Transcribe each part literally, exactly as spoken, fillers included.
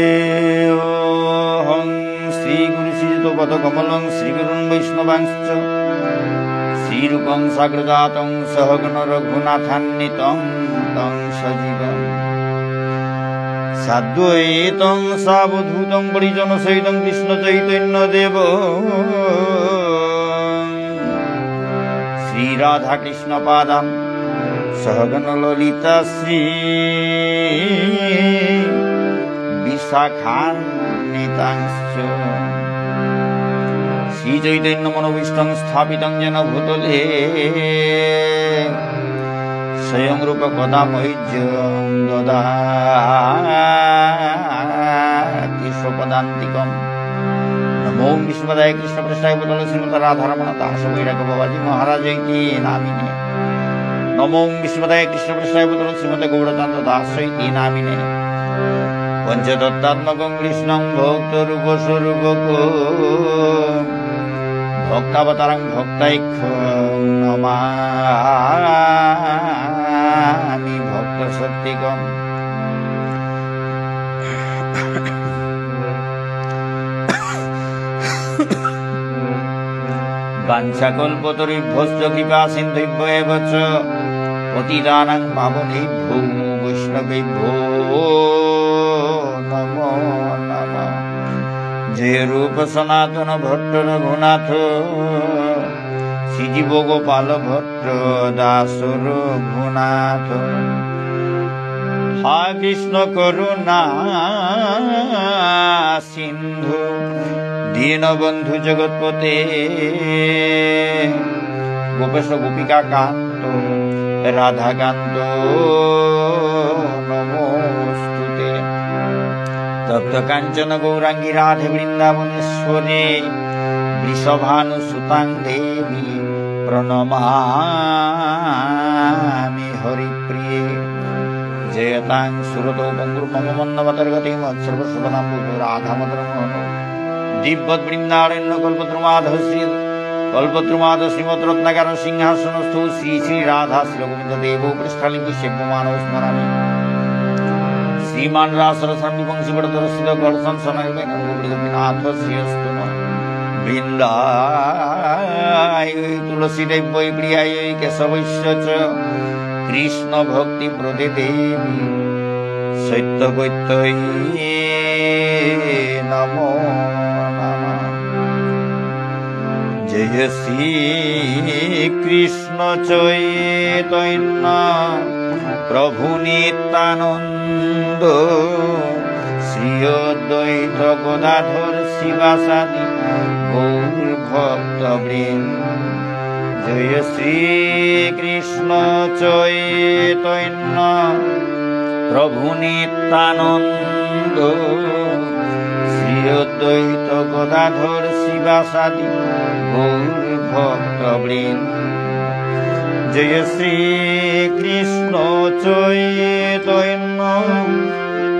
বন্দেহং শ্রীগুরু শ্রীযুতপদকমলং শ্রীগুরুন বৈষ্ণবাংশ্চ শ্রীরূপং সাগ্রজাতং সহগণ রঘুনাথান্বিতং তং সজীবং সাদ্বৈতং সাবধূতং পরিজনসহিতং কৃষ্ণচৈতন্যদেব শ্রীরাধাকৃষ্ণপাদান সহগণ ললিতা শ্রী বিশাখান্বিতাংশ্চ। শ্রীচৈতন্য মনোভীষ্টং স্থাপিতং যেন ভূতলে স্বয়ং রূপ কদা মহ্যং দদাতি স্বপদান্তিকম। নমো বিষ্ণুপাদায় কৃষ্ণপ্রেষ্ঠায় ভূতলে শ্রীমতে রাধারমণ দাস বৈরাগ্য বাবাজি মহারাজ ইতি নামিনে। নমো বিষ্ণুপাদায় কৃষ্ণপ্রেষ্ঠায় ভূতলে শ্রীমতে গৌরচন্দ্র দাস ইতি নামিনে। পঞ্চতত্ত্বাত্মকং কৃষ্ণং ভক্তরূপ স্বরূপকম। ভক্তাবতারং ভক্তাখ্যং নমামি ভক্তশক্তিকম। বাঞ্ছাকল্পতরুভ্যশ্চ কৃপা সিন্ধুভ্য এব চ পতিতানাং পাবনেভ্যো বৈষ্ণবেভ্যো নমো নমঃ। জয় রূপ সনাতন ভট্ট রঘুনাথ, শ্রীজীব গোপাল ভট্ট দাস রঘুনাথ। হে কৃষ্ণ করুণা সিন্ধু দীনবন্ধু জগৎপতে, গোপেশ গোপিকা কান্ত রাধাকান্ত নমোস্তুতে। তপ্ত কাঞ্চন গৌরাঙ্গী রাধে বৃন্দাবনেশ্বরী, বৃষভানুসুতাং দেবী প্রণমামি হরিপ্রিয়ে। জয়তাং সুরতৌ পঙ্গোর্মম মন্দমতের্গতী মৎসর্বস্বপদাম্ভোজৌ রাধামদনমোহনৌ। দীব্যদ্বৃন্দারণ্যকল্পদ্রুমাধঃ শ্রী কল্পদ্রুমাধঃ শ্রীমদ্রত্নাগার সিংহাসনস্থৌ শ্রী শ্রী রাধা শ্রীল গোবিন্দ দেবৌ প্রেষ্ঠালীভিঃ সেব্যমানৌ স্মরামি। শ্রীমান্ রাসরসারম্ভী বংশীবটতটস্থিতঃ কর্ষন্ বেণুস্বনৈর্গোপীর্গোপীনাথঃ শ্রিয়েস্তু নঃ। বৃন্দায়ৈ তুলসীদেব্যৈ প্রিয়ায়ৈ কেশবস্য চ। কৃষ্ণভক্তিপ্রদে দেবী সত্যবত্যৈ নমো নমঃ। জয় শ্রীকৃষ্ণ চৈতন্য প্রভু নিত্যানন্দ, শ্রী অদ্বৈত গদাধর শ্রীবাসাদি গৌর ভক্তবৃন্দ। জয় শ্রীকৃষ্ণ চৈতন্য প্রভু নিত্যানন্দ, শ্রী অদ্বৈত গদাধর শ্রীবাসাদি গৌর ভক্তবৃন্দ। জয় শ্রীকৃষ্ণ চৈতন্য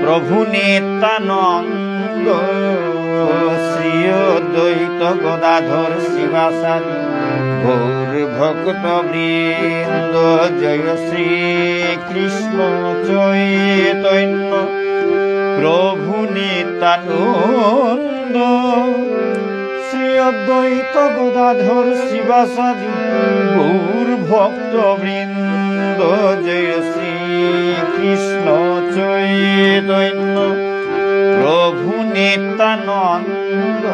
প্রভু নিত্যানন্দ, শ্রী অদ্বৈত গদাধর শ্রীবাসাদি গৌর ভক্তবৃন্দ। জয় শ্রীকৃষ্ণ চৈতন্য প্রভু নিত্যানন্দ, শ্রী অদ্বৈত গদাধর শ্রীবাসাদি গৌর ভক্তবৃন্দ। জয় শ্রীকৃষ্ণ চৈতন্য প্রভু নিত্যানন্দ,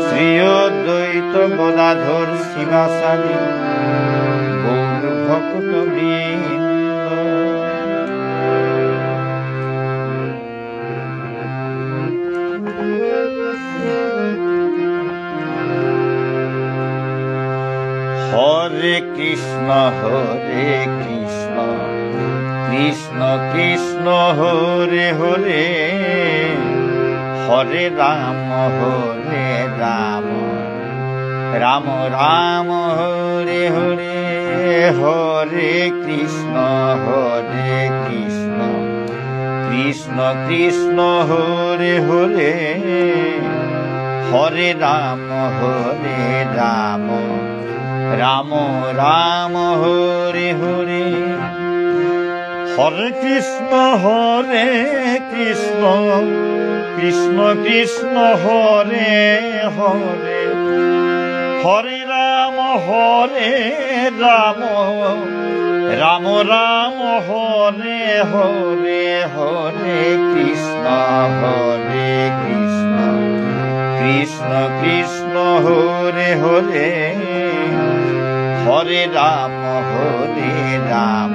শ্রী অদ্বৈত গদাধর শ্রীবাসাদি গৌর ভক্তবৃন্দ। হরে কৃষ্ণ, হরে কৃষ্ণ, কৃষ্ণ কৃষ্ণ, হরে হরে, হরে রাম, হরে রাম, রাম রাম, হরে হরে, হরে কৃষ্ণ, হরে কৃষ্ণ, কৃষ্ণ কৃষ্ণ, হরে হরে, হরে রাম, হরে রাম, রাম রাম, হরে হরে। হরে কৃষ্ণ, হরে কৃষ্ণ, কৃষ্ণ কৃষ্ণ, হরে হরে, হরে রাম, হরে রাম, রাম রাম, হরে হরে, হরে কৃষ্ণ, হরে কৃষ্ণ, কৃষ্ণ কৃষ্ণ, হরে হরে, হরে রাম, হরে রাম,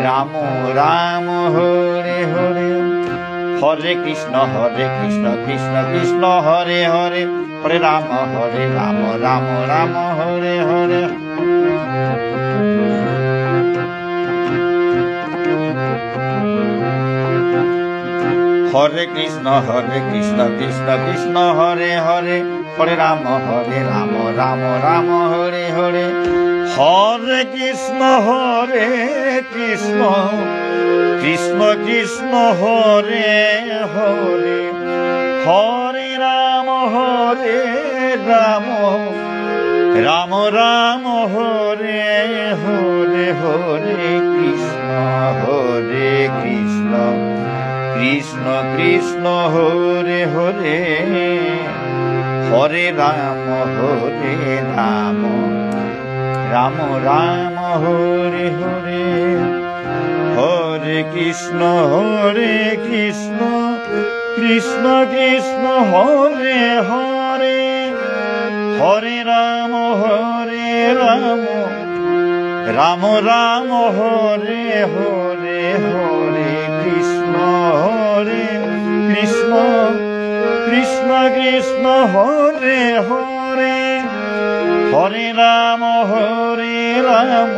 রাম রাম, হরে হরে। হরে কৃষ্ণ, হরে কৃষ্ণ, কৃষ্ণ কৃষ্ণ, হরে হরে, হরে রাম, হরে রাম, রাম রাম, হরে হরে। হরে কৃষ্ণ, হরে কৃষ্ণ, কৃষ্ণ কৃষ্ণ, হরে হরে, হরে রাম, হরে রাম, রাম রাম, হরে হরে। হরে কৃষ্ণ, হরে কৃষ্ণ, কৃষ্ণ কৃষ্ণ, হরে হরে, হরে রাম, হরে রাম, রাম রাম, হরে হরে, হরে কৃষ্ণ, হরে কৃষ্ণ, কৃষ্ণ কৃষ্ণ, হরে হরে, হরে রাম, হরে রাম, রাম রাম, হরে হরে। হরে কৃষ্ণ, হরে কৃষ্ণ, কৃষ্ণ কৃষ্ণ, হরে হরে, হরে রাম, হরে রাম, রাম রাম, হরে হরে, হরে কৃষ্ণ, হরে কৃষ্ণ, কৃষ্ণ কৃষ্ণ, হরে হরে, হরে রাম, হরে রাম,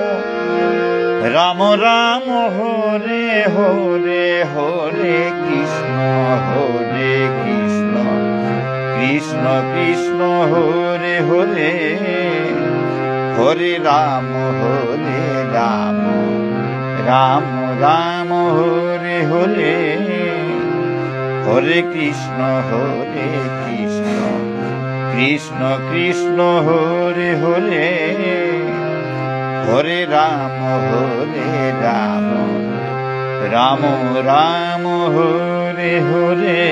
রাম রাম, হরে হরে, হরে কৃষ্ণ, হরে কৃষ্ণ, কৃষ্ণ কৃষ্ণ, হরে হরে, হরে রাম, হরে রাম, রাম রাম, হরে হরে, হরে কৃষ্ণ, হরে কৃষ্ণ, কৃষ্ণ কৃষ্ণ, হরে হরে, হরে রাম, হরে রাম, রাম রাম, হরে হরে।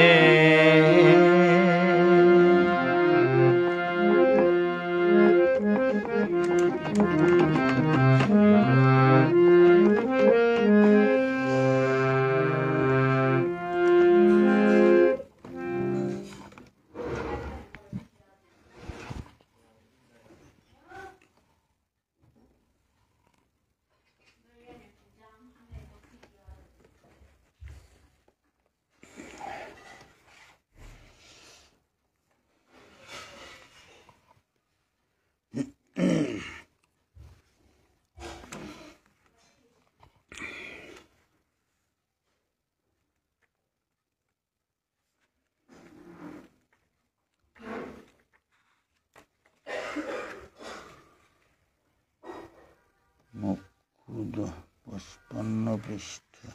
মুকুদ, পঁচপান্ন পৃষ্ঠা।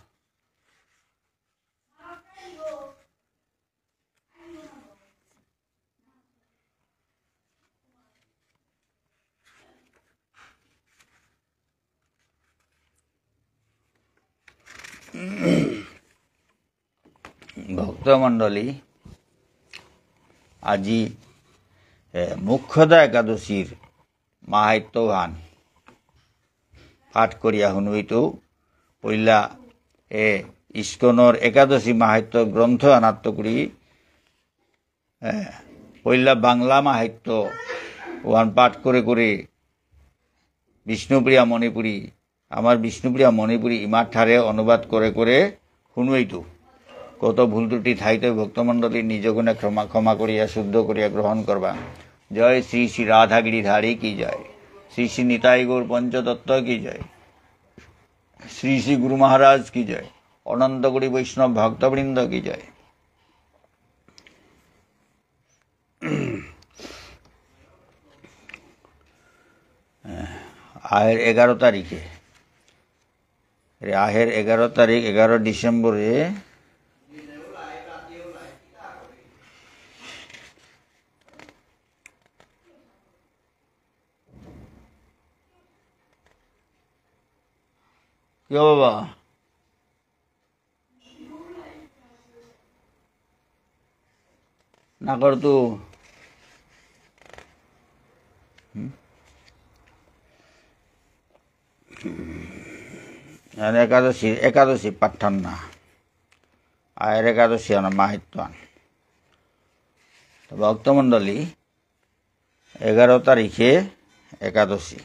ভক্তমণ্ডলী, আজি, এ, মোক্ষদা একাদশীর মাহাত্ম্যহান পাঠ করিয়া হুনুইতু। পইলা, এ, ইস্কনর একাদশী মাহাত্ম্য গ্রন্থ আনাত্ত করি, এ, পইলা বাংলা মাহাত্ম্য ওহান পাঠ করে করে বিষ্ণুপ্রিয়া মণিপুরী, আমার বিষ্ণুপ্রিয়া মণিপুরী ইমার ঠারে অনুবাদ করে করে হুনুইতু। কত ভুল ত্রুটি থাইতে ভক্তমণ্ডলী নিজ গুণে ক্ষমা, ক্ষমা করিয়া শুদ্ধ করিয়া গ্রহণ করবা। জয় শ্রী শ্রী রাধা গিরিধারী কি জয়। শ্রী শ্রী নিতাই গৌর পঞ্চতত্ত্ব কি জয়, শ্রী শ্রী গুরু মহারাজ কি জয়, অনন্ত কোটি বৈষ্ণব ভক্তবৃন্দ কি জয়। আহের এগারো তারিখে, রে, আহের এগারো তারিখ, এগারো ডিসেম্বরে। কিয় বাবা? না কর তো। হুম? আর একাদশী, একাদশী পাঠান না। আর একাদশী আনা মাহাত্ম্য আন। তো ভক্তমণ্ডলী, এগারো তারিখে একাদশী,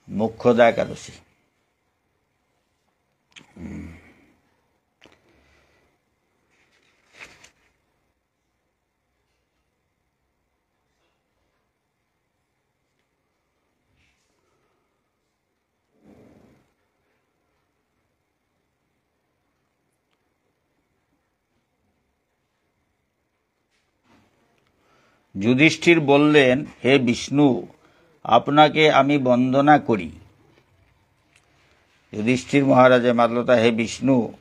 মোক্ষদা একাদশী। যুধিষ্ঠির বললেন, "হে বিষ্ণু, আপনাকে আমি বন্দনা করি।" যুধিষ্ঠির মহারাজে মাতলতা, "হে বিষ্ণু,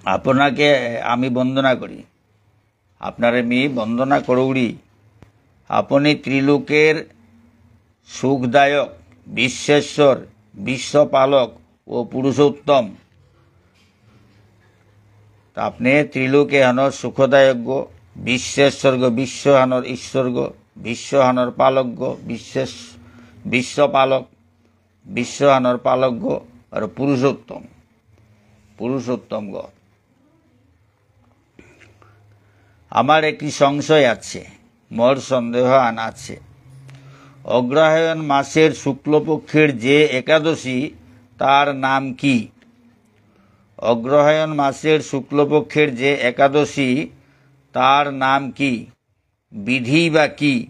আপনাকে আমি বন্দনা করি।" আপনারে মি বন্দনা করৌরি। আপনি ত্রিলোকের সুখদায়ক, বিশ্বেশ্বর, বিশ্বপালক ও পুরুষোত্তম। তা আপনি ত্রিলোক এহানর সুখদায়ক গো, বিশ্বেশ্বর গো, বিশ্বহানর ঈশ্বর গো, বিশ্বহানর পালক গো, বিশ্বেশ-, বিশ্বপালক, বিশ্বহানর পালক গো, আর পুরুষোত্তম, পুরুষোত্তম গো। আমার একটি সংশয় আছে, মোর সন্দেহ আন আছে। অগ্রহায়ণ মাসের শুক্লপক্ষের যে একাদশী, তার নাম কি? অগ্রহায়ণ মাসের শুক্লপক্ষের যে একাদশী, তার নাম কি? বিধি বা কি?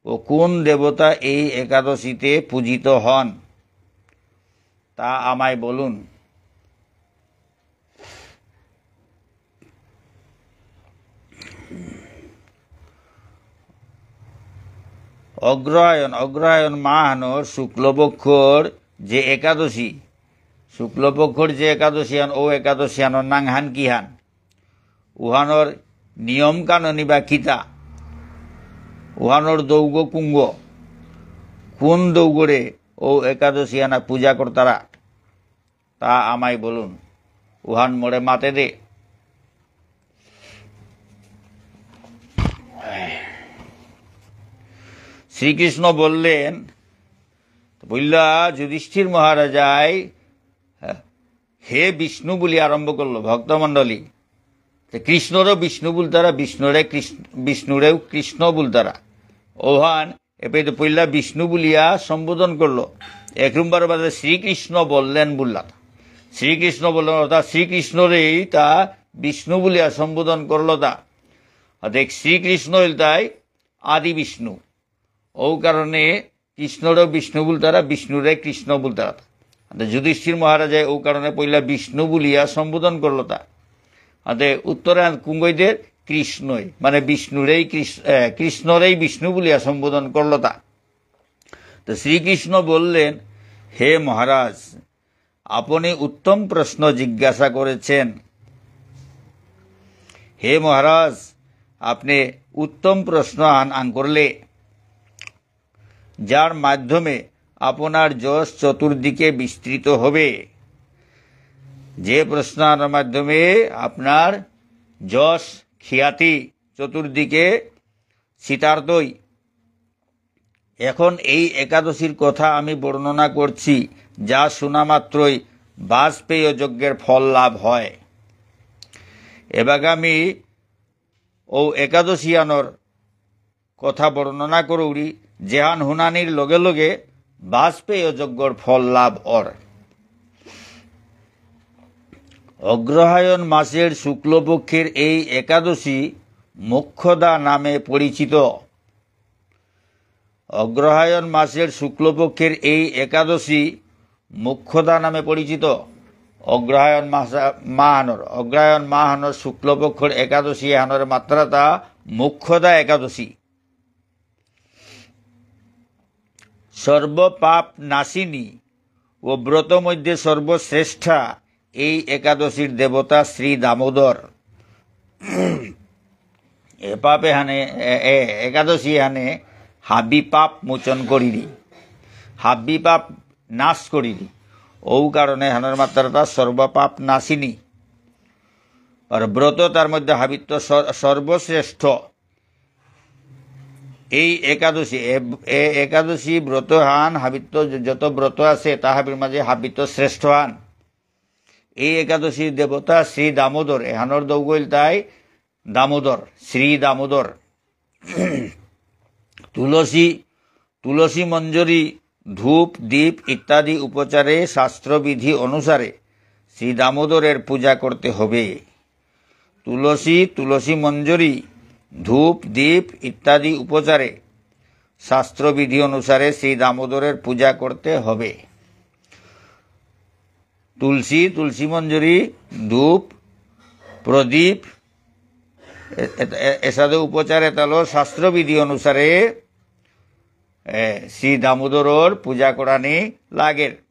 ও কোন দেবতা এই একাদশীতে পূজিত হন, তা আমায় বলুন। অগ্রহায়ণ, অগ্রহায়ণ মাহানর শুক্লপক্ষর যে একাদশী, শুক্লপক্ষর যে একাদশী হান, ও একাদশী হানর নাঙহান কিহান? উহানর নিয়ম কানুনি বা কিতা? উহানর দৌগ কুঙগ? কোন দৌগরে ও একাদশী আনা পূজা করতারা? তা আমায় বলুন। উহান মোরে মাতে দে। শ্রীকৃষ্ণ বললেন, বললা যুধিষ্ঠির মহারাজাই, হ্যাঁ, হে বিষ্ণু বুলি আরম্ভ করলো ভক্তমণ্ডলী। তে কৃষ্ণরেও বিষ্ণু বুলতারা, বিষ্ণুরে কৃষ্ণ, বিষ্ণুরেও কৃষ্ণ বুলতারা। ওহান এপে তো পইলা বিষ্ণু বুলিয়া সম্বোধন করলো। এক নম্বর বাদে শ্রীকৃষ্ণ বললেন বুললা। শ্রীকৃষ্ণ বললেন, অর্থাৎ শ্রীকৃষ্ণরেই তা বিষ্ণু বুলিয়া সম্বোধন করলো তা। অর্থাৎ শ্রীকৃষ্ণ হইল তাই আদি বিষ্ণু। ও কারণে কৃষ্ণরে বিষ্ণু বুলতারা, বিষ্ণুরে কৃষ্ণ বুলতারা। আতে যুধিষ্ঠির মহারাজে ও কারণে পইলা বিষ্ণু বুলিয়া সম্বোধন করলতা। আতে উত্তরে কুঙ্গইদের কৃষ্ণই, মানে বিষ্ণুরেই কৃষ্ণ, এ, কৃষ্ণরেই বিষ্ণু বুলিয়া সম্বোধন করলতা। তো শ্রীকৃষ্ণ বললেন, "হে মহারাজ, আপনি উত্তম প্রশ্ন জিজ্ঞাসা করেছেন। হে মহারাজ, আপনি উত্তম প্রশ্ন আন, আন করলে।" যার মাধ্যমে আপনার যশ চতুর্দিকে বিস্তৃত হবে। যে প্রশ্নর মাধ্যমে আপনার যশ খ্যাতি চতুর্দিকে ছিটারতই। এখন এই একাদশীর কথা আমি বর্ণনা করছি, যা শোনা মাত্রই বাজপেয় যজ্ঞের ফল লাভ হয়। এবাকা আমি ও একাদশী আনর কথা বর্ণনা করৌরি, যেহান হুনানির লগে লগে বাজপেয় যজ্ঞর ফল লাভ অর। অগ্রহায়ণ মাসের শুক্লপক্ষের এই একাদশী মোক্ষদা নামে পরিচিত। অগ্রহায়ণ মাসের শুক্লপক্ষের এই একাদশী মোক্ষদা নামে পরিচিত। অগ্রহায়ণ মাসা-, মাহানর, অগ্রহায়ণ মাহানর শুক্লপক্ষর একাদশী এহানর মাততারাতা মোক্ষদা একাদশী। সর্বপাপ নাশিনী ও ব্রত মধ্যে সর্বশ্রেষ্ঠা এই একাদশীর দেবতা শ্রী দামোদর। এ পাপ এহানে, এ, এ একাদশী এহানে হাবি পাপ মোচন করিরি, হাবি পাপ নাশ করিরি। ও কারণে এহানর মাততারাতা সর্বপাপ নাশিনী। আর ব্রত তার মধ্যে হাবিত্ত সর-, সর্বশ্রেষ্ঠ। এই একাদশী, এ, এ একাদশী ব্রত হান হাবিত্ত য-, যত ব্রত আছে, তা হাবির মাঝে হাবিত্ত শ্রেষ্ঠ হান। এই একাদশীর দেবতা শ্রী দামোদর, এহানর দৌগ ইলতাই দামোদর, শ্রী দামোদর। তুলসী, তুলসী মঞ্জরী, ধূপ, দীপ ইত্যাদি উপচারে শাস্ত্রবিধি অনুসারে শ্রী দামোদরের পূজা করতে হবে। তুলসী, তুলসী মঞ্জরী, ধূপ, দীপ ইত্যাদি উপচারে শাস্ত্রবিধি অনুসারে শ্রী দামোদরের পূজা করতে হবে। তুলসী, তুলসী মঞ্জরী, ধূপ, প্রদীপ, এ-, এ-, এ-, এসাদে উপচার এতালো শাস্ত্রবিধি অনুসারে, এ, শ্রী দামোদরর পূজা করানি লাগের।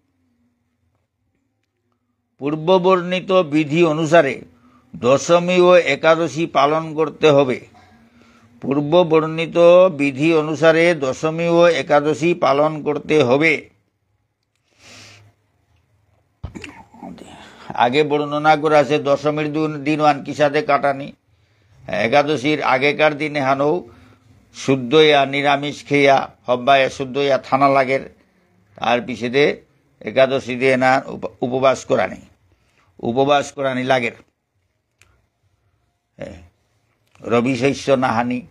পূর্ববর্ণিত বিধি অনুসারে দশমী ও একাদশী পালন করতে হবে। পূর্ববর্ণিত বিধি অনুসারে দশমী ও একাদশী পালন করতে হবে। আগে বর্ণনা করা আছে দশমীর দিন, দিন আন কিসাদে কাটানি। একাদশীর আগেকার দিনে হানো শুদ্ধ ইয়া নিরামিষ খেয়া, হব্বায় শুদ্ধ ইয়া থানা লাগের। তার পিছেদে একাদশী দিয়ে না উপ-, উপবাস করানি। উপবাস করানি লাগের। এ, রবি শস্য নাহানি।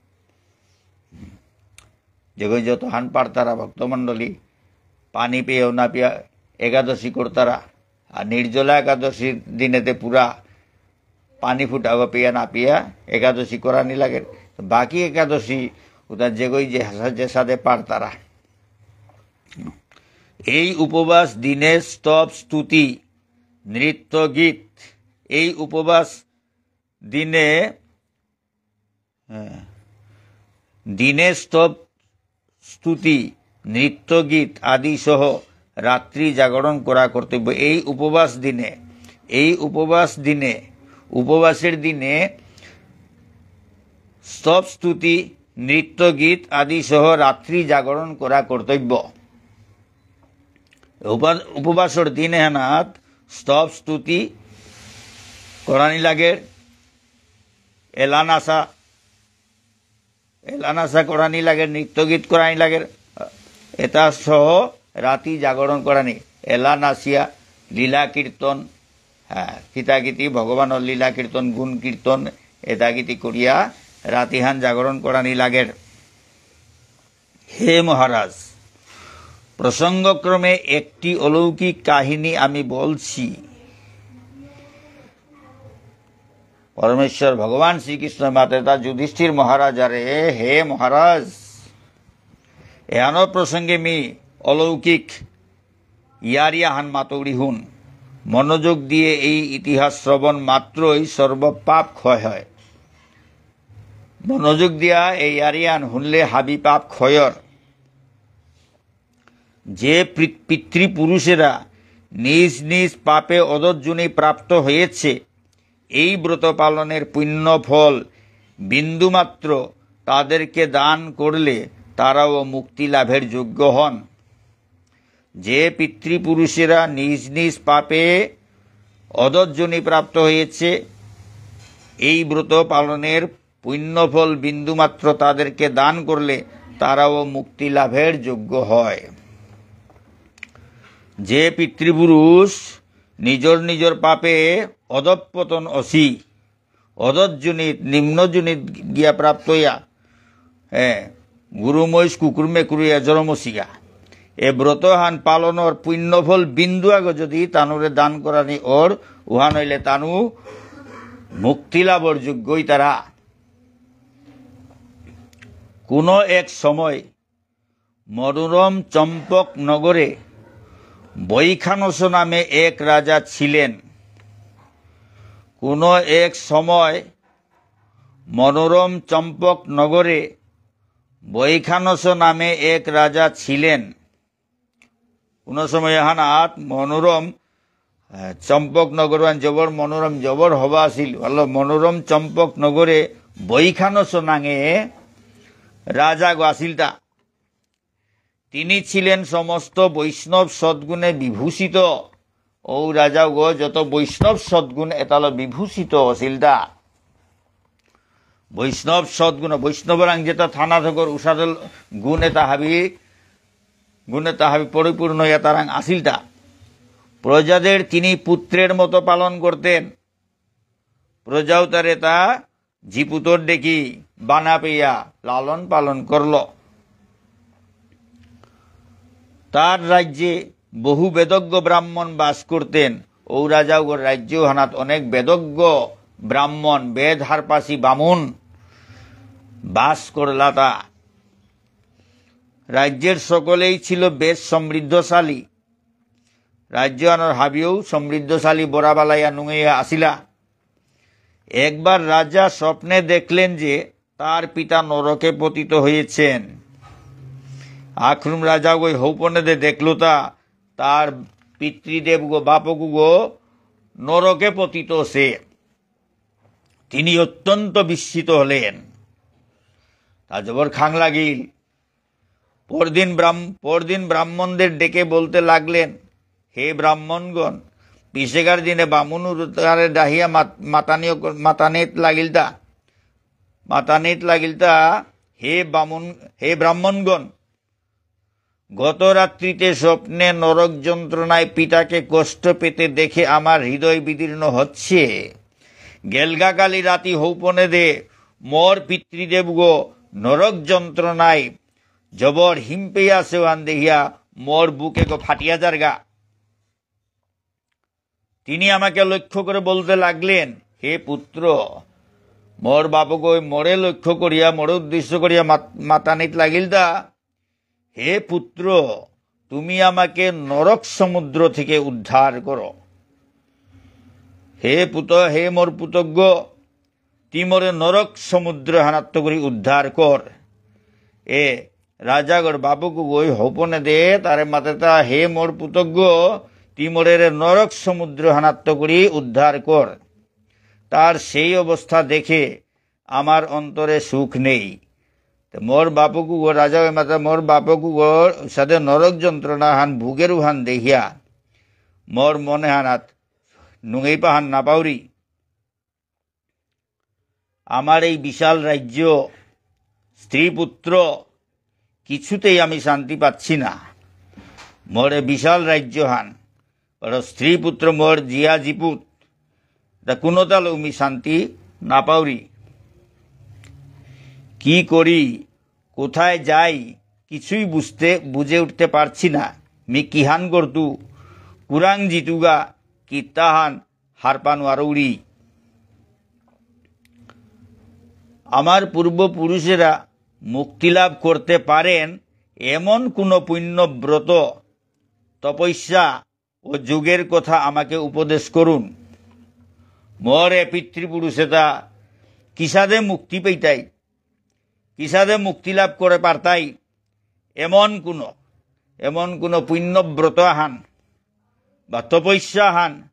যেগো যত হান পারতারা ভক্তমণ্ডলী, পানি পেয়েও না পিয়া একাদশী করতারা। আর নির্জলা একাদশীর দিনেতে পুরা পানি ফুটাবো পিয়া না পিয়া একাদশী করানি লাগে। বাকি একাদশী ওটা যেগোই যে হাসা-, যে সাদে পারতারা। এই উপবাস দিনে স্তব স্তুতি, নৃত্য গীত, এই উপবাস দিনে, হ্যাঁ, দিনে স্তব স্তুতি, নৃত্য গীত আদি সহ রাত্রি জাগরণ করা কর্তব্য। এই উপবাস দিনে, এই উপবাস দিনে, উপবাসের দিনে স্তব স্তুতি, নৃত্য গীত আদি সহ রাত্রি জাগরণ করা কর্তব্য। উপা-, উপবাসর দিন এহানাত স্তব স্তুতি করানি লাগের, এলা নাচা, এলা নাচা করানি লাগের, নৃত্য গীত করানি লাগের, এতা সহ রাতি জাগরণ করানি, এলা নাচিয়া, লীলা কীর্তন, হ্যাঁ, কিতাকিতি ভগবানর লীলা কীর্তন, গুণ কীর্তন, এতাকিতি করিয়া রাতিহান জাগরণ করানি লাগের। হে মহারাজ, প্রসঙ্গক্রমে একটি অলৌকিক কাহিনী আমি বলছি। পরমেশ্বর ভগবান শ্রীকৃষ্ণ মাতেতা যুধিষ্ঠির মহারাজারে, হে মহারাজ, এহানো প্রসঙ্গে মি অলৌকিক ইয়ারি আহান মাতৌরি হুন। মনোযোগ দিয়ে এই ইতিহাস শ্রবণ মাত্রই সর্বপাপ ক্ষয় হয়। মনোযোগ দিয়া এই ইয়ারি আহান হুনলে হাবি পাপ ক্ষয়র। যে পি-, পিতৃপুরুষেরা নিজ নিজ পাপে অধঃযোনি প্রাপ্ত হয়েছে, এই ব্রত পালনের পুণ্য ফল বিন্দুমাত্র তাদেরকে দান করলে তারাও মুক্তি লাভের যোগ্য হন। যে পিতৃপুরুষেরা নিজ নিজ পাপে অধঃযোনি প্রাপ্ত হয়েছে, এই ব্রত পালনের পুণ্যফল বিন্দুমাত্র তাদেরকে দান করলে তারাও মুক্তি লাভের যোগ্য হয়। যে পিতৃপুরুষ নিজর নিজর পাপে অধঃপতন অসি, অধঃযোনিত, নিম্নযোনিত গিয়া প্রাপ্ত হইয়া, এ, গরু মহিষ কুকুর মেকুরিয়া জরমসিগা। এ ব্রত হান পালনর পুণ্যফল বিন্দু আগ যদি তানুরে দান করানি অর, উহান হইলে তানু মুক্তি লাভর যোগ্য ইতারা। কোনো এক সময় মনোরম চম্পক নগরে বৈখানস নামে এক রাজা ছিলেন। কোনো এক সময় মনোরম চম্পক নগরে বৈখানস নামে এক রাজা ছিলেন। কোনো সময় এহানাত মনোরম, আহ, চম্পক নগর, জবর মনোরম, জবর হবা আছিল। ভালো মনোরম চম্পক নগরে বৈখানস নাঙে রাজা গো আছিল তা। তিনি ছিলেন সমস্ত বৈষ্ণব সদ্গুণে বিভূষিত। ও রাজা গো যত বৈষ্ণব সদ্গুণ এতালো বিভূষিত আছিল তা। বৈষ্ণব সদ্গুণ, বৈষ্ণবরাং যেতা থানা থকর উসাদল গুণ এতা হাবি, গুণ এতা হাবি পরিপূর্ণ ইয়া তারাং আছিল তা। প্রজাদের তিনি পুত্রের মতো পালন করতেন। প্রজাও তারে তা জিপুতর দেখি বানা পেয়া লালন পালন করল। তার রাজ্যে বহু বেদজ্ঞ ব্রাহ্মণ বাস করতেন। ও রাজাগর রাজ্য হানাত অনেক বেদজ্ঞ ব্রাহ্মণ, বেদ হারপাসি বামুন বাস করলাতা। রাজ্যের সকলেই ছিল বেশ সমৃদ্ধশালী। রাজ্য আনর হাবিও সমৃদ্ধশালী বরাবালাইয়া নুঙেইয়া আসিলা। একবার রাজা স্বপ্নে দেখলেন যে তার পিতা নরকে পতিত হয়েছেন। আখরুম রাজা ওই হৌপনেদে দেখলতা তার পিতৃদেব গো, বাপক গো নরকে পতিত সে। তিনি অত্যন্ত বিস্মিত হলেন। তা জবর খাং লাগিল। পরদিন ব্রাহ্ম-, পরদিন ব্রাহ্মণদের ডেকে বলতে লাগলেন, "হে ব্রাহ্মণগণ, পিছেকার দিনে বামুন উতারে ডাহিয়া মাত-, মাতানি-, মাতানিত লাগিলতা, মাতানিত লাগিলতা, হে বামুন, হে ব্রাহ্মণগণ, গত রাত্রিতে স্বপ্নে নরক যন্ত্রণায় পিতাকে কষ্ট পেতে দেখে আমার হৃদয় বিদীর্ণ হচ্ছে। গেলগাকালি রাতি হৌপনেদে মোর পিতৃদেবগো নরক যন্ত্রণায় জবর হিমপেয়া সেওয়ান দেখিয়া মোর বুকেগো ফাটিয়া যারগা।" তিনি আমাকে লক্ষ্য করে বলতে লাগলেন, "হে পুত্র, মোর বাপগই মোরে লক্ষ্য করিয়া, মোরে উদ্দেশ্য করিয়া মাত-, মাতানিত লাগিলতা, হে পুত্র, তুমি আমাকে নরক সমুদ্র থেকে উদ্ধার করো। হে পুত, হে মোর পুতগ, তি মোরে নরক সমুদ্র হানাত্ত করি উদ্ধার কর।" এ রাজাগর বাপকগই হৌপনেদে তারে মাতেতা, "হে মোর পুতগ, তি মোরে রে নরক সমুদ্র হানাত্ত করি উদ্ধার কর।" তার সেই অবস্থা দেখে আমার অন্তরে সুখ নেই। তো মোর বাপকগো, রাজাগই মাতেতা, মোর বাপকগো সাদে নরক যন্ত্রণা হান ভুগেরু হান দেখিয়া মোর মনে হানাত নুঙেই পাহান না পাউরি। আমার এই বিশাল রাজ্য, স্ত্রী পুত্র, কিছুতেই আমি শান্তি পাচ্ছি না। মোর এ বিশাল রাজ্য হান, আর স্ত্রী পুত্র মোর জিয়া জিপুত, তা কোনোতালো আমি শান্তি না পাউরি। কি করি, কোথায় যাই, কিছুই বুঝতে, বুঝে উঠতে পারছি না। মি কিহান করতু, কুরাং জিতুগা, কিত্তাহান হারপা নুয়ারৌরি। আমার পূর্বপুরুষেরা মুক্তি লাভ করতে পারেন এমন কোনো পুণ্যব্রত, তপস্যা ও যোগের কথা আমাকে উপদেশ করুন। মোর এ পিতৃপুরুষেতা কিসাদে মুক্তি পেইতাই, কিসাদে মুক্তি লাভ করে পারতাই, এমন কোনো, এমন কোনো পুণ্যব্রত আহান বা তপস্যা আহান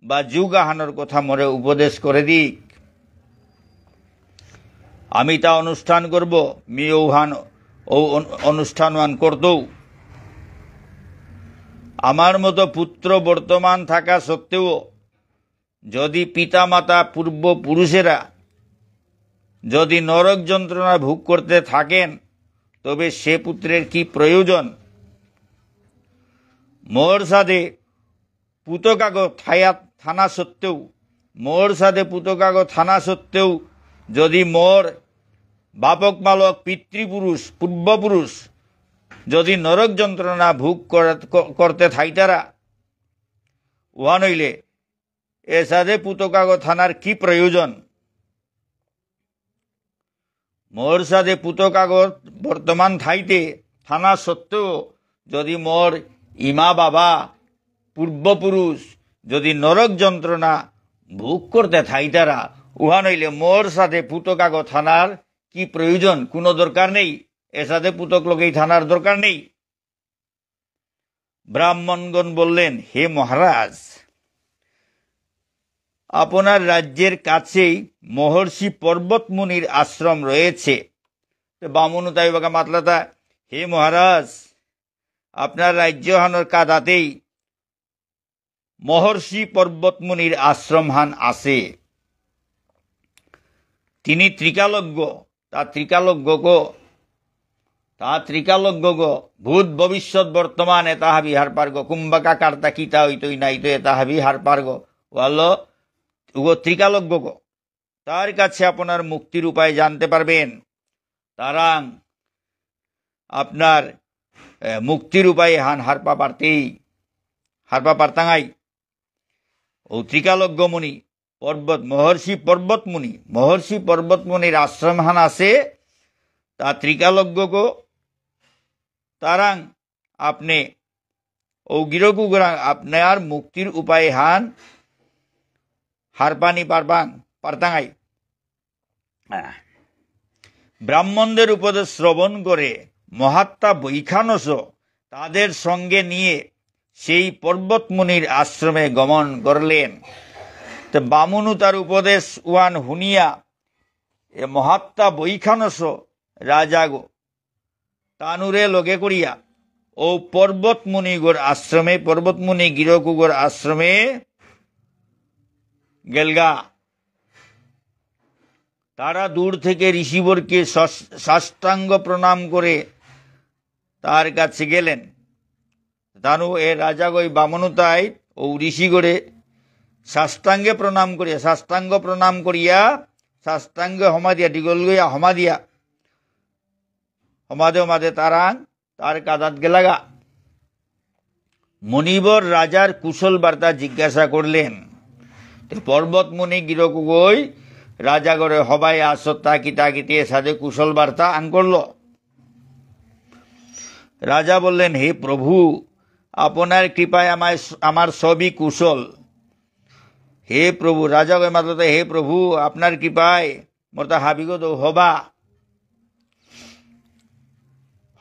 বা যোগ আহানর কথা মোরে উপদেশ করে দিক। আমি তা অনুষ্ঠান করব, মি ঔহান, ঔ অন-, অনুষ্ঠান আহান করতৌ। আমার মতো পুত্র বর্তমান থাকা সত্ত্বেও যদি পিতামাতা পূর্বপুরুষেরা যদি নরক যন্ত্রণা ভোগ করতে থাকেন, তবে সে পুত্রের কি প্রয়োজন? মোর সাদে পুতকাগো থায়া-, থানা সত্ত্বেও, মোর সাদে পুতকাগো থানা সত্ত্বেও যদি মোর বাপক মালক পিতৃপুরুষ, পূর্বপুরুষ, যদি নরক যন্ত্রণা ভোগ কর-, ক-, করতে থাইতারা, উহান হইলে এসাদে পুতক আগ থানার কি প্রয়োজন? মোর সাদে পুতক আগ বর্তমান থাইতে থানা সত্ত্বেও যদি মোর ইমা বাবা পূর্বপুরুষ যদি নরক যন্ত্রণা ভোগ করতে থাইতারা, উহান হইলে মোর সাদে পুতক আগ থানার কি প্রয়োজন? কোনো দরকার নেই। এসাদে পুতক লগেই থানার দরকার নেই। ব্রাহ্মণগণ বললেন, "হে মহারাজ, আপনার রাজ্যের কাছেই মহর্ষি পর্বতমুনির আশ্রম রয়েছে।" তো বামুন তাই বাকা মাতলাতা, "হে মহারাজ, আপনার রাজ্য হানর কাদাতেই মহর্ষি পর্বতমুনির আশ্রম হান আছে। তিনি ত্রিকালজ্ঞ, তা ত্রিকালজ্ঞগ, তা ত্রিকালজ্ঞগ, ভূত ভবিষ্যৎ বর্তমান এতা হাবি হারপারগ, কুম্বাকা কার্তা কিতা হইতই নাইতো এতা হাবি হারপারগ, ওয়ালো উগ ত্রিকালজ্ঞগ। তার কাছে আপনার মুক্তির উপায় জানতে পারবেন।" তারাং আপনার, এ, মুক্তির উপায় হান হারপা পারতেই, হারপা পারতাঙাই। ও ত্রিকালজ্ঞ মুনি, পর্বত, মহর্ষি পর্বত মুনি, মহর্ষি পর্বত মুনির আশ্রম হান আছে, তা ত্রিকালজ্ঞগ। তারাং আপনি ও গিরকগরাং আপনার মুক্তির উপায় হান হারপানি পারবাং, পারতাঙাই। আহ। ব্রাহ্মণদের উপদেশ শ্রবণ করে মহাত্মা বৈখানস তাদের সঙ্গে নিয়ে সেই পর্বতমুনির আশ্রমে গমন করলেন। তো বামুনু তার উপদেশ ওয়ান হুনিয়া এ মহাত্মা বৈখানস রাজাগো তানুরে লগে করিয়া ও পর্বতমুনিগর আশ্রমে, পর্বতমুনি গিরকগর আশ্রমে গেলগা। তারা দূর থেকে ঋষিবরকে সাস-, সাষ্টাঙ্গ প্রণাম করে তার কাছে গেলেন। তানু এ রাজাগই বামনুতাই ও ঋষিগরে সাষ্টাঙ্গে প্রণাম করিয়া, সাষ্টাঙ্গ প্রণাম করিয়া, সাষ্টাঙ্গে হমা দিয়া, ডিগল গইয়া হমা দিয়া, হমাদে হমাদে তারাং তার কাদাত গেলাগা। মুনিবর রাজার কুশল বার্তা জিজ্ঞাসা করলেন। তো পর্বত মুনি গিরকগই রাজাগরে হবাই আসত তাকি তাকিতে এসাদে কুশল বার্তা আন করল। রাজা বললেন, "হে প্রভু, আপনার কৃপায় আমার, আমার সবই কুশল।" হে প্রভু, রাজাগই মাতলতা, "হে প্রভু, আপনার কৃপায় মোর তা হাবিগত হবা,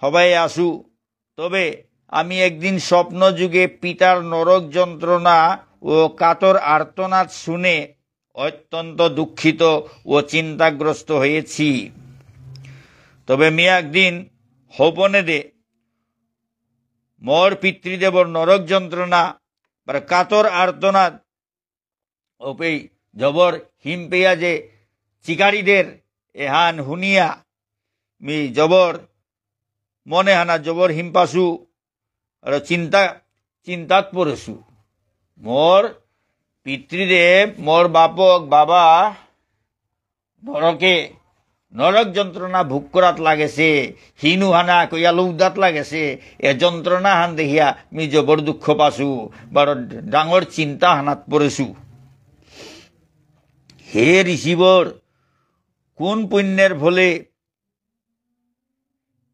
হবাই আসু। তবে আমি একদিন স্বপ্ন যুগে পিতার নরক যন্ত্রণা ও কাতর আর্তনাদ শুনে অত্যন্ত দুঃখিত ও চিন্তাগ্রস্ত হয়েছি। তবে মি একদিন হপনেদে মোর পিতৃদেবর নরক যন্ত্রণা বা কাতর আর্তনাদ ওপেই জবর হিমপেয়া যে চিকারিদের এহান হুনিয়া মি জবর মনে হানা জবর হিমপাসু আর চিন্তা, চিন্তাত পড়েসু। মোর পিতৃদেব, মোর বাপক, বাবা নরকে নরক যন্ত্রণা ভোগ করাত লাগেছে, হিনু হানা কইয়া লৌদাত লাগেছে, এ যন্ত্রণা হান দেখিয়া মি জবর দুঃখ পাসু, বড় ডাঙর চিন্তা হানাত পড়েসু। হে ঋষিবর, কোন পুণ্যের ফলে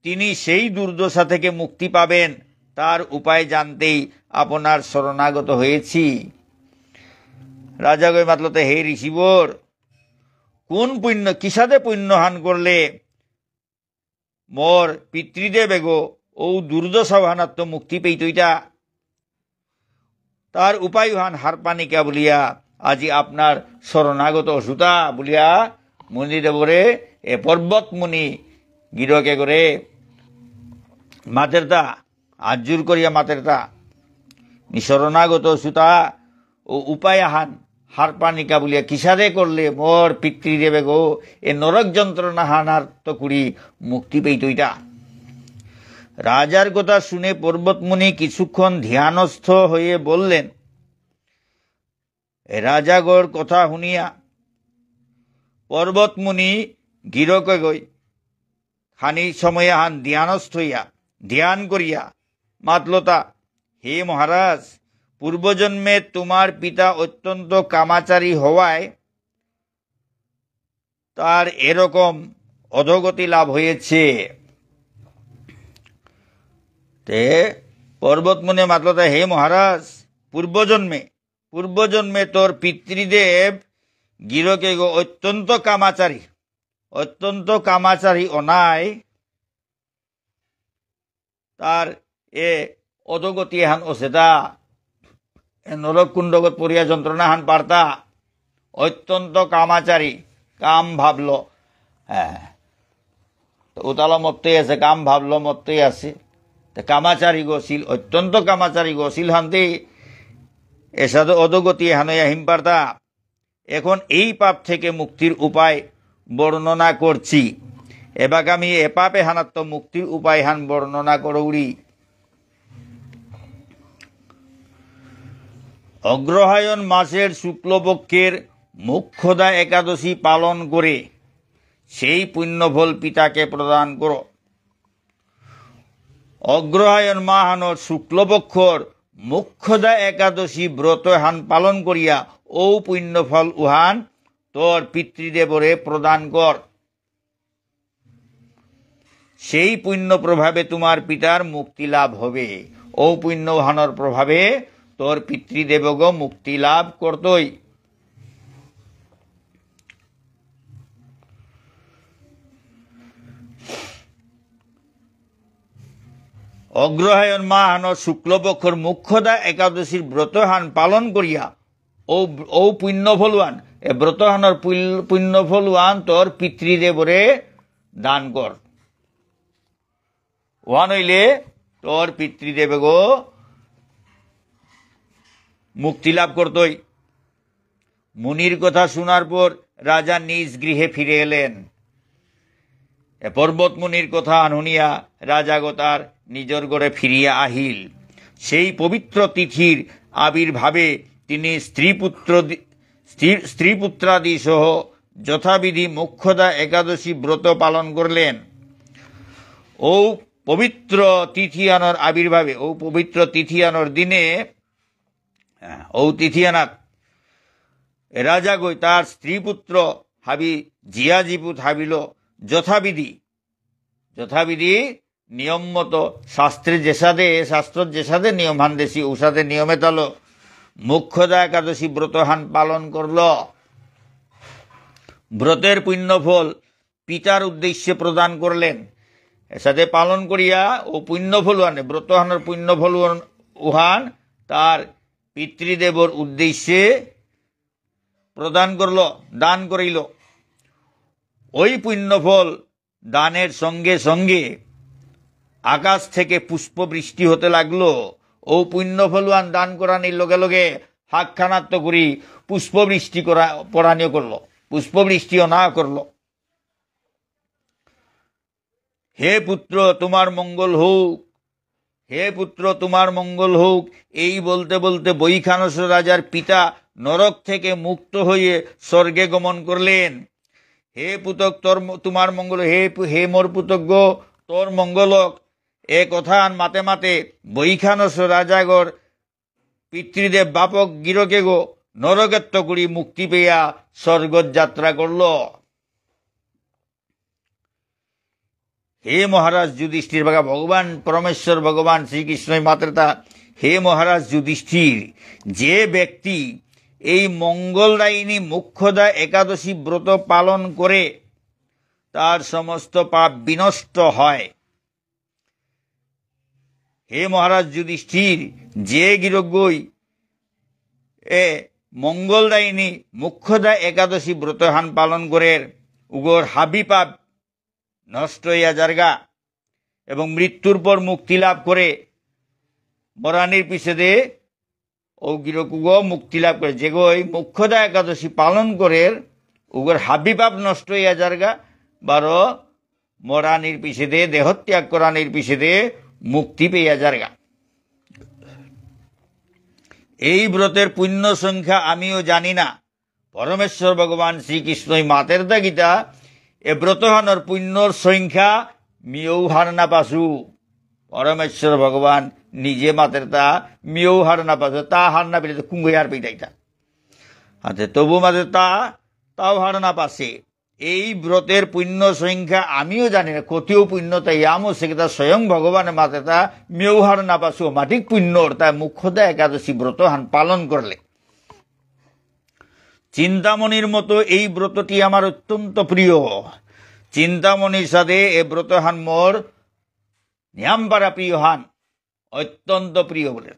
তিনি সেই দুর্দশা থেকে মুক্তি পাবেন, তার উপায় জানতেই আপনার শরণাগত হয়েছি।" রাজাগই মাতলতে, "হে ঋষিবর, কোন পুণ্য, কিসাদে পুণ্য হান করলে মোর পিতৃদেব এগো ও দুর্দশা হানাত্ত মুক্তি পেইতইতা? তার উপায় হান হারপানিকা বুলিয়া আজি আপনার শরণাগত অসুতা," বুলিয়া মুনিদেবরে এ পর্বত মুনি গিরকে করে মাতেরতা, আজুর করিয়া মাতেরতা, "মি শরণাগত অসুতা ও উপায় হান হারপানিকা বুলিয়া কিসাদে করলে মোর পিতৃদেবে গো এ নরক যন্ত্রণা হানার তো কুড়ি মুক্তি পেইতইতা।" রাজার কথা শুনে পর্বতমুনি কিছুক্ষণ ধ্যানস্থ হয়ে বললেন, এ রাজাগর কথা শুনিয়া পর্বতমুনি গিরকে গই খানি সময় হান ধ্যানস্থ হইয়া ধ্যান করিয়া মাতলতা, "হে মহারাজ, পূর্বজন্মে তোমার পিতা অত্যন্ত কামাচারী হওয়ায় তার এরকম অধোগতি লাভ হয়েছে।" তে পর্বতমুনি মাতলতা, "হে মহারাজ, পূর্বজন্মে, পূর্বজন্মে তোর পিতৃদেব গিরকেগো অত্যন্ত কামাচারী, অত্যন্ত কামাচারী অনায় তার এ অধোগতি এহান অসেতা, এ নরক কুণ্ডগত পড়িয়া যন্ত্রণা হান পারতা, অত্যন্ত কামাচারী, কাম ভাবলো।" হ্যাঁ, তো উতালা মত্তই আছে, কাম ভাবলো মত্তই আছে। তো কামাচারী গছিল, অত্যন্ত কামাচারী গছিল হান্তি, এসাদে অধোগতি এহান অয়া হিম পারতা। এখন এই পাপ থেকে মুক্তির উপায় বর্ণনা করছি। এবাকা আমি এ পাপ এহানাত্ত মুক্তির উপায় হান বর্ণনা করৌরি। অগ্রহায়ণ মাসের শুক্লপক্ষের মোক্ষদা একাদশী পালন করে সেই পুণ্যফল পিতাকে প্রদান করো। অগ্রহায়ণ মাহানর শুক্লপক্ষর মোক্ষদা একাদশী ব্রত হান পালন করিয়া ঔ পুণ্যফল উহান তোর পিতৃদেবরে প্রদান কর। সেই পুণ্য প্রভাবে তোমার পিতার মুক্তি লাভ হবে। ঔ পুণ্য উহানর প্রভাবে তোর পিতৃদেবগ মুক্তি লাভ করতই। অগ্রহায়ণ মাহানর শুক্লপক্ষর মোক্ষদা একাদশীর ব্রতহান পালন করিয়া ঔ, ঔ পুণ্য ফলুয়ান, এ ব্রতহানর পুইল-, পুণ্য ফলুয়ান তোর পিতৃদেবরে দান কর। ওহান হইলে তোর পিতৃদেবগো মুক্তি লাভ করতই। মুনির কথা শোনার পর রাজা নিজ গৃহে ফিরে এলেন। এ পর্বত মুনির কথা শুনিয়া রাজাগো তার নিজর ঘরে ফিরিয়া আহিল। সেই পবিত্র তিথির আবির্ভাবে তিনি স্ত্রী পুত্র দি-, স্ত্রী, স্ত্রী পুত্রাদি সহ যথাবিধি মোক্ষদা একাদশী ব্রত পালন করলেন। ঔ পবিত্র তিথিয়ানর আবির্ভাবে, ঔ পবিত্র তিথিয়ানর দিনে, আহ, ঔ তিথিয়ানাত রাজাগই তার স্ত্রী পুত্র হাবি জিয়া জিপুত হাবিল যথাবিধি, যথাবিধি নিয়ম মতো শাস্ত্রে যেসাদে, শাস্ত্র যেসাদে নিয়ম হান দেসি, ঔসাদে নিয়মে তালো মোক্ষদা একাদশী ব্রত হান পালন করল। ব্রতের পুণ্যফল পিতার উদ্দেশ্যে প্রদান করলেন। এসাদে পালন করিয়া ঔ পুণ্যফল উহানে, ব্রত হানর পুণ্যফল উহান, উহান তার পিতৃদেবর উদ্দেশ্যে প্রদান করল, দান করিল। ওই পুণ্যফল দানের সঙ্গে সঙ্গে আকাশ থেকে পুষ্পবৃষ্টি হতে লাগলো। ঔ পুণ্যফল উহান দান করানির লগে লগে হাকখানাত্ত করি পুষ্পবৃষ্টি করা, পড়ানিও করলো, পুষ্পবৃষ্টি অনা করলো। "হে পুত্র, তোমার মঙ্গল হোক, হে পুত্র, তোমার মঙ্গল হোক।" এই বলতে বলতে বৈখানস রাজার পিতা নরক থেকে মুক্ত হয়ে স্বর্গে গমন করলেন। "হে পুতক, তোর ম-, তোমার মঙ্গল, হে পু-, হে মোর পুতক গো, তোর মঙ্গল হোক।" এ কথা আন মাতে মাতে বৈখানস রাজাগর পিতৃদেব বাপক গিরকেগো নরকেত্ত করি মুক্তি পেয়া স্বর্গত যাত্রা করল। হে মহারাজ যুধিষ্ঠির, বাগা ভগবান পরমেশ্বর ভগবান শ্রীকৃষ্ণই মাতেরতা, হে মহারাজ যুধিষ্ঠির, যে ব্যক্তি এই মঙ্গলদায়িনী মোক্ষদা একাদশী ব্রত পালন করে, তার সমস্ত পাপ বিনষ্ট হয়। হে মহারাজ যুধিষ্ঠির, যে গিরকগই এ মঙ্গলদায়িনী মোক্ষদা একাদশী ব্রতহান পালন করের, উগর হাবি পাপ নষ্ট হইয়া যারগা এবং মৃত্যুর পর মুক্তি লাভ করে। মরানির পিছেদে ও গিরকুগো মুক্তি লাভ করে, যেগই মোক্ষদা একাদশী পালন করের, উগর হাবি পাপ নষ্ট হইয়া যারগা, বারো মরানির পিছেদে, দেহত্যাগ করানির পিছেদে মুক্তি পেয়া যারগা। এই ব্রতের পুণ্য সংখ্যা আমিও জানি না, পরমেশ্বর ভগবান শ্রীকৃষ্ণই মাতেরতা গীতা, এ ব্রতহানর পুণ্যর সংখ্যা মিয়ৌ হার না পাসু। পরমেশ্বর ভগবান নিজে মাতের তা মিয়ৌ হার না পাসে, তা হার না পেলে তো কুঙ্গই হার পেইতাইতা। আতে তবু মাতের তা, তাও হার না পাসে। এই ব্রতের পুণ্য সংখ্যা আমিও জানি না, কতিও পুণ্য তাই আমও সেকেতা স্বয়ং ভগবানে মাতের তা মিয়ৌ হার না পাসু, মাটিক পুণ্য অর তা মুখ্যদা একাদশী ব্রত হান পালন করলে। চিন্তামণির মতো এই ব্রতটি আমার অত্যন্ত প্রিয়। চিন্তামণির সাদে এ ব্রত হান মোর নিয়ামপারা প্রিয় হান, অত্যন্ত প্রিয় বলে।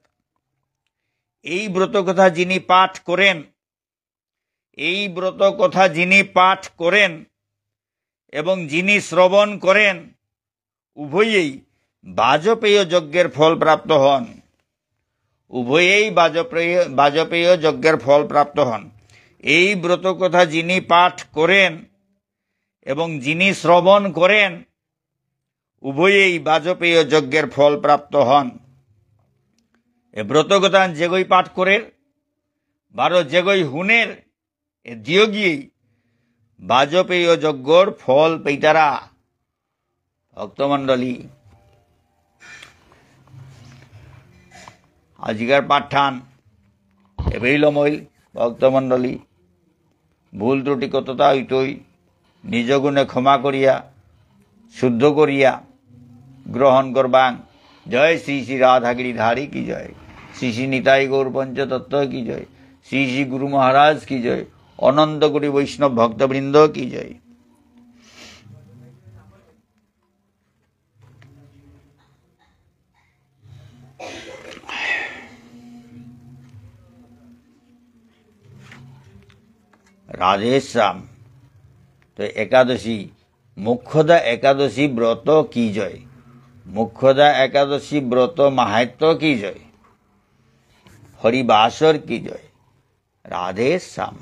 এই ব্রত কথা যিনি পাঠ করেন, এই ব্রত কথা যিনি পাঠ করেন এবং যিনি শ্রবণ করেন, উভয়েই বাজপেয় যজ্ঞের ফল প্রাপ্ত হন। উভয়েই বাজপেয়, বাজপেয় যজ্ঞের ফল প্রাপ্ত হন। এই ব্রত কথা যিনি পাঠ করেন এবং যিনি শ্রবণ করেন, উভয়েই বাজপেয় যজ্ঞের ফল প্রাপ্ত হন। এ ব্রত কথা যেগই পাঠ করের, বারো যেগই হুনের, এ দিয়োগিয়েই বাজপেয় যজ্ঞর ফল পেইতারা। ভক্তমণ্ডলী, আজিকার পাঠহান এবেই লমইল। ভক্তমণ্ডলী, ভুল ত্রুটি কততা হইতই, নিজ গুণে ক্ষমা করিয়া, শুদ্ধ করিয়া গ্রহণ করবাং। জয় শ্রী শ্রী রাধা গিরিধারী কি জয়, শ্রী শ্রী নিতাই গৌর পঞ্চতত্ত্ব কি জয়, শ্রী শ্রী গুরু মহারাজ কি জয়, অনন্ত কোটি বৈষ্ণব ভক্তবৃন্দ কি জয়। রাধেশ্যাম। তো একাদশী, মোক্ষদা একাদশী ব্রত কি জয়, মোক্ষদা একাদশী ব্রত মাহাত্ম্য কি জয়, হরিবাসর কি জয়। রাধেশ্যাম।